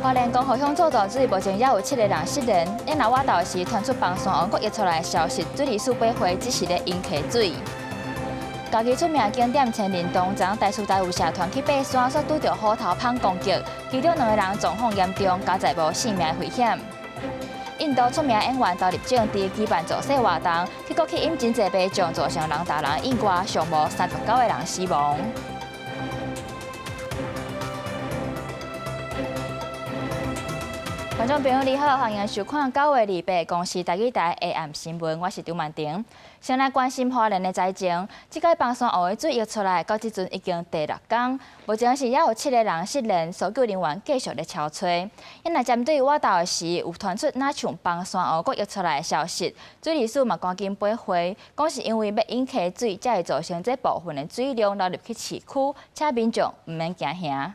花蓮光復鄉做斷水，目前也有七个人失聯。因若倚晝時傳出崩山王閣溢出來的消息，水利署八會只是咧引溪水。家己出名景點千人洞，昨大師大有社團去爬山，煞拄著虎頭蜂攻擊，其中兩个人狀況嚴重，佳哉無性命危險。印度出名演員投入政治，舉辦造勢活動，結果去引真濟民眾，造成人踏人意外，上無39個人死亡。觀眾朋友你好，歡迎收看9月28公視台語台 AM 新聞，我是張曼婷。先來關心花蓮的災情，這擺崩山湖的水溢出來，到這陣已經第六工，目前是猶有七个人失聯，搜救人員繼續咧搜揣。因來針對倚晝的時有傳出若像崩山湖閣溢出來的消息，水利署嘛趕緊八會，講是因為欲引溪水，才會造成這部分的水量流入去市區，請民眾毋免驚嚇。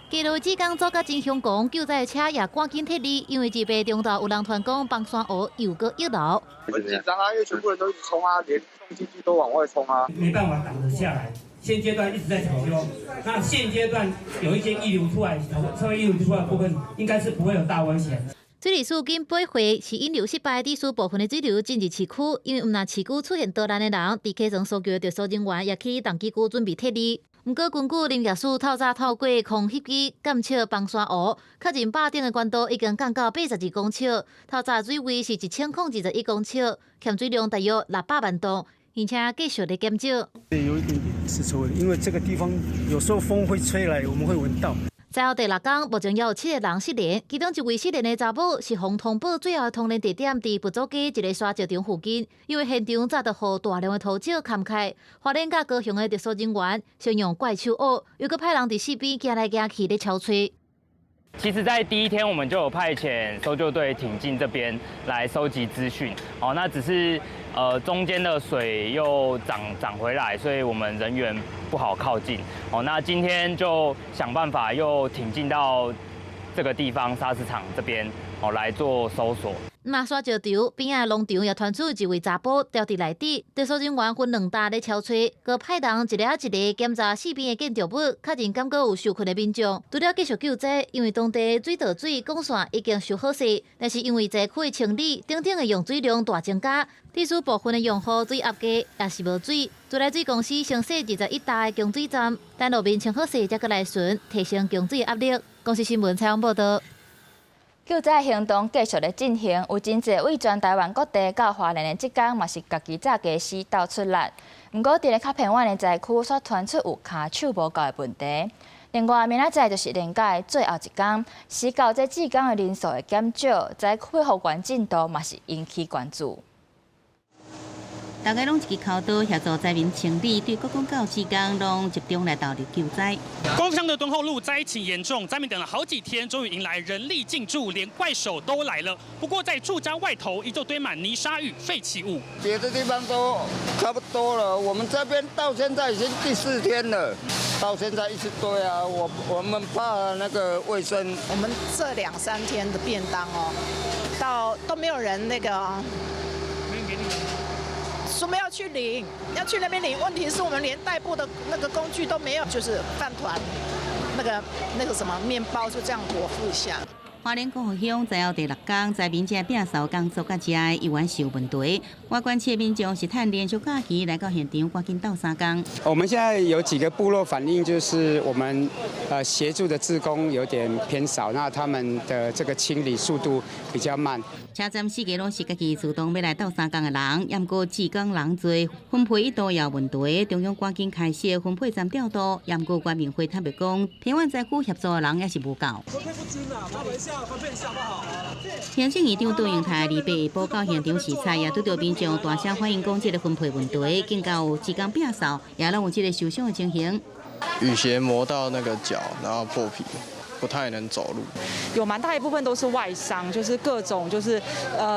街路志工做甲真凶狂，救災車也趕緊撤離，因為這邊中晝有人傳講崩山湖又閣溢流。很緊張啊，因為全部人都一直衝啊，連重機具都往外衝啊。沒辦法擋得下來，現階段一直在搶修。那現階段有一些溢流出來，稍微溢流出來的部分，應該是不會有大危險。水利署緊八會是引流失敗，致使部分的水流進入市區，因為毋但市區出現逃難的人，佇溪床搜救的特搜人員也去重機具準備撤離。毋過，根據林業署透早透過空翕機監測崩山湖，確認壩頂的懸度已經降到82公尺，透早水位是1021公尺，欠水量大約600萬噸，而且繼續咧減少。有一點點是臭味，因為這個地方有時候風會吹來，我們會聞到。災後第六工，目前猶有七个人失聯，其中一位失聯的查某是予通報最後的通聯地點佇佛祖街一个沙石場附近，因為現場早就予大量的土石崁開，花蓮佮高雄的特搜人員先用怪手挖，又閣派人佇四邊行來行去咧搜揣。其實，在第一天我們就有派遣搜救隊挺進這邊來收集資訊。哦，那只是中間的水又漲漲回來，所以我們人員不好靠近。哦，那今天就想辦法又挺進到這個地方砂石場這邊，哦來做搜索。嘛，沙石場邊仔農場也傳出一位查埔掉佇內底，特搜人員分兩搭咧搜揣，閣派人一个一个檢查四邊的建築物，確認敢閣有受困的民眾。除了繼續救災，因為當地水道水管線已經修好勢，但是因為災區的清理等等的用水量大增加，致使部分的用戶水壓低，也是無水。自來水公司先設21搭的供水站，等路面清好勢，才閣來巡，提升供水壓力。公視新聞採訪報導。救災行動繼續咧進行，有真濟位全台灣各地到花蓮的志工，嘛是家己紮家私鬥出力。毋過，佇咧較偏遠的災區，煞傳出有跤手無夠的問題。另外，明仔載就是連假的最後一工，時到這志工的人數會減少，災區復原進度嘛是引起關注。大家攏一支剾刀協助災民清理，對各國到志工攏集中來投入救災。光復鄉的敦厚路災情嚴重，災民等了好幾天，終於迎來人力進駐，連怪手都來了。不過在住家外頭依舊堆滿泥沙與廢棄物。別的地方都差不多了，我們這邊到現在已經第四天了，到現在一直堆啊，我們怕那個衛生。我們這兩三天的便當哦，到都沒有人那個。說沒要去領，要去那邊領。問題是我們連代步的那個工具都沒有，就是飯糰，那個什麼麵包，就這樣果腹一下。花蓮光復鄉災後第六工，災民正摒掃工作，佮食的猶原是有問題。外縣市民眾是趁連續假期來到現場，趕緊鬥相共。我們現在有幾個部落反映，就是我們協助的志工有點偏少，那他們的這個清理速度比較慢。車站四个攏是家己主動欲來鬥相共的人，毋過志工人濟，分配一度也有問題。中央趕緊開設分配站調度，毋過關明輝坦白講，偏遠災區協助的人也是無夠。分配不均啊，麻煩一下，分配一下好不好？行政院長杜英台28下晡到現場視察，也拄著民眾大聲反映講這个分配問題，警告有志工摒掃，也攏有這个受傷的情形。雨鞋磨到那個腳，然後破皮，不太能走路。有蠻大一部分都是外傷，就是各種就是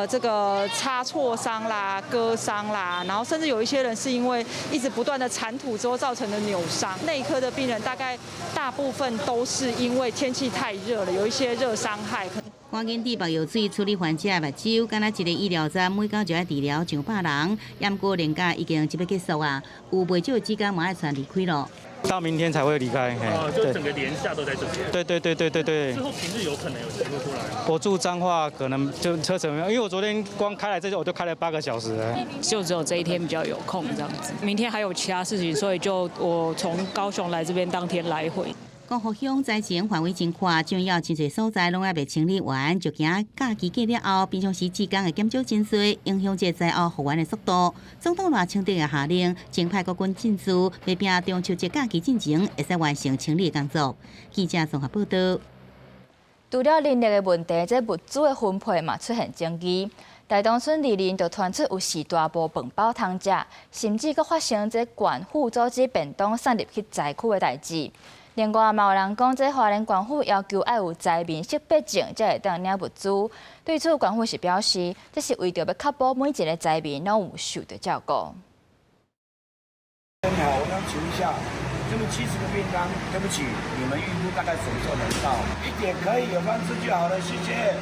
這個擦挫傷啦、割傷啦，然後甚至有一些人是因為一直不斷的鏟土之後造成的扭傷。內科的病人大概大部分都是因為天氣太熱了，有一些熱傷害。趕緊注目藥水處理患者的目睭，敢若一个醫療站每工就愛治療上百人，毋過連假已經就欲結束啊，有袂少志工嘛愛竄離開咯。到明天才會離開。哦，就整個連假都在這邊。對對對對對對。之後平日有可能有機會過來。我住彰化，可能就車程，因為我昨天光開來這我就開了8個小時。就只有這一天比較有空這樣子，明天還有其他事情，所以就我從高雄來這邊當天來回。光復鄉災情範圍真闊，重要真濟所在攏猶未清理完，就驚假期過了後，平常時志工會減少真濟，影響這災後復原的速度。總統賴清德也下令，增派國軍進駐，欲拼中秋節假期進前，會使完成清理工作。記者綜合報道。除了人力的問題，這物資的分配嘛出現爭議。大東村二林就傳出有序大無飯包通食，甚至閣發生這縣府組織便當送入去災區的代誌。另外嘛有人講，這花蓮縣府要求愛有災民識別證，才會當領物資。對此，縣府是表示，這是為著欲確保每一個災民攏有受著照顧。你好，我想請問一下，這麼70個便當，對不起，你們預估大概什麼時候能到？一點可以有飯吃就好了，謝謝，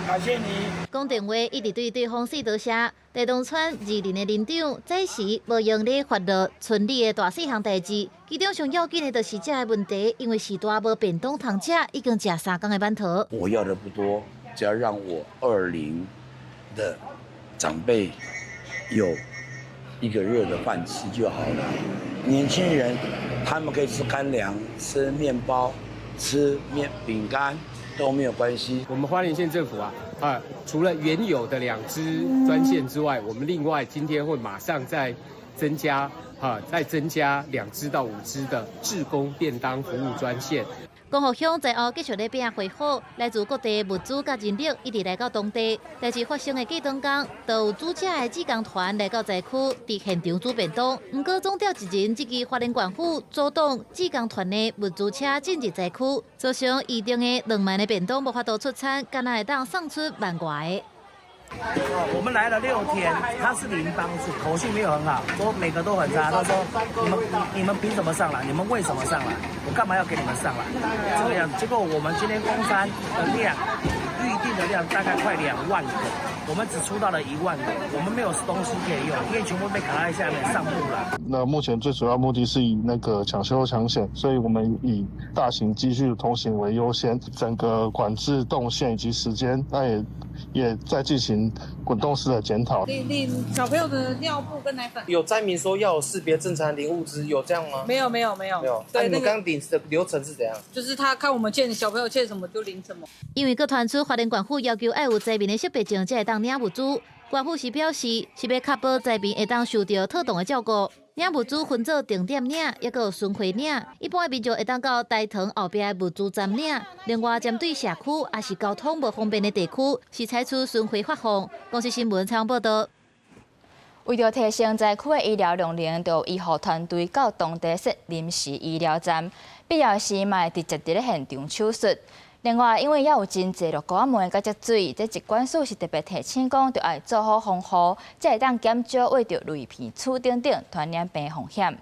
感謝你。講電話一直對對方說多聲。大東村二林的林長，暫時無閒咧煩惱村裡的大細項代誌，其中上要緊的就是這个問題，因為序大無便當通食，已經食3工的饅頭。我要的不多，只要讓我二林的長輩有一個熱的飯吃就好了。年輕人他們可以吃乾糧、吃麵包、吃麵餅乾都沒有關係。我們花蓮縣政府啊，除了原有的2支專線之外，我們另外今天會馬上再增加，再增加2支到5支的志工便當服務專線。光復鄉災後繼續咧拼恢復，來自各地物資佮人力一直來到當地。代誌發生的過當工，就有煮食的志工團來到災區，佇現場煮便當。毋過總召集人這支花蓮縣府阻擋志工團的物資車進入災區，造成預定的2萬个便當無法度出餐，干焦會當送出1萬外个。我們來了6天，他是零幫助，口氣沒有很好，說每個都很差。他說：你們憑什麼上來？你們為什麼上來？我幹嘛要給你們上來？這個樣子。結果我們今天供餐的量，預定的量大概快2萬個，我們只出到了1萬個，我們沒有東西可以用，因為全部被卡在下面上不來。那目前最主要目的是以那個搶修搶險，所以我們以大型機具通行為優先，整個管制動線以及時間，那也在進行滾動式的檢討。領小朋友的尿布跟奶粉。有災民說要有識別證才領物資，有這樣嗎？沒有沒有沒有。沒有。對，你們剛領的流程是怎樣？就是他看我們欠小朋友欠什麼就領什麼。因為閣傳出花蓮縣府要求愛有災民的識別證才會當領物資，縣府是表示是欲確保災民會當受著妥當的照顧。領物資分做定點領，抑閣有巡迴領。一般的民眾會當到大塘後壁的物資站領。另外，針對社區抑是交通無方便的地區，是採取巡迴發放。公視新聞採訪報導。為著提升災區的醫療量能，就有醫護團隊到當地設臨時醫療站，必要時嘛會直接佇咧現場手術。另外，因為猶有真濟落溝仔門佮積水，這疾管署是特別提醒講，著愛做好防護，才會當減少畏著雷片鼠等等傳染病風險。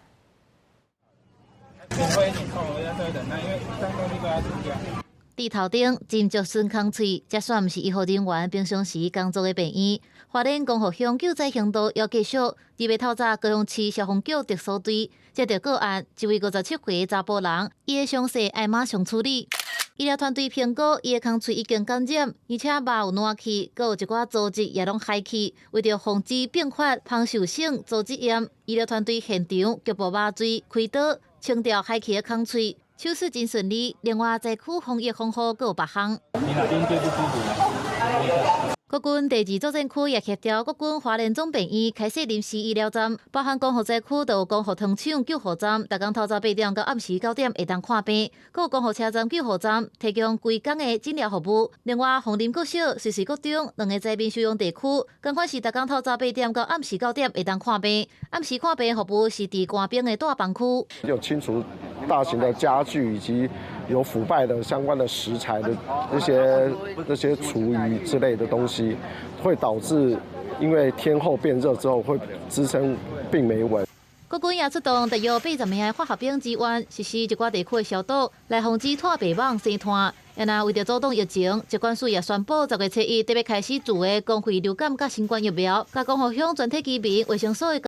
佇頭頂斟酌吮空喙，這煞毋是醫護人員平常時工作的病院。花蓮光復鄉救災行動猶繼續，佇咧透早高雄市消防局特搜隊接著個案，一位57歲查埔人，伊的傷勢愛馬上處理。醫療團隊評估，伊的空喙已經感染，而且肉有爛去，閣有一寡組織也攏害去。為著防止併發芳受性組織炎，醫療團隊現場局部麻醉、開刀，清掉害去的空喙，手術真順利。另外，災區防疫防護閣有別項。你哪邊最不舒服？國軍第二作戰區也協調國軍花蓮總病院開設臨時醫療站，包含光復災區就有光復糖廠救護站，逐工透早8點到暗時9點會當看病；閣有光復車站救護站提供規工的診療服務。另外，鳳林國小、瑞穗國中兩个災民收容地區，仝款是逐工透早八點到暗時九點會當看病。暗時看病服務是佇官兵的帶房區。有清除大型的家具以及有腐敗的相關的食材的那些廚餘之類的東西，會導致因為天候變熱之後會滋生病媒蚊。國軍也出動大約80名的化學兵支援，實施一寡地區的消毒，來防止拖白蠓生湠。然後為著阻擋疫情，疾管署也宣布10月初一特別開始自費公費流感佮新冠疫苗，佮光復鄉全體居民衛生所的。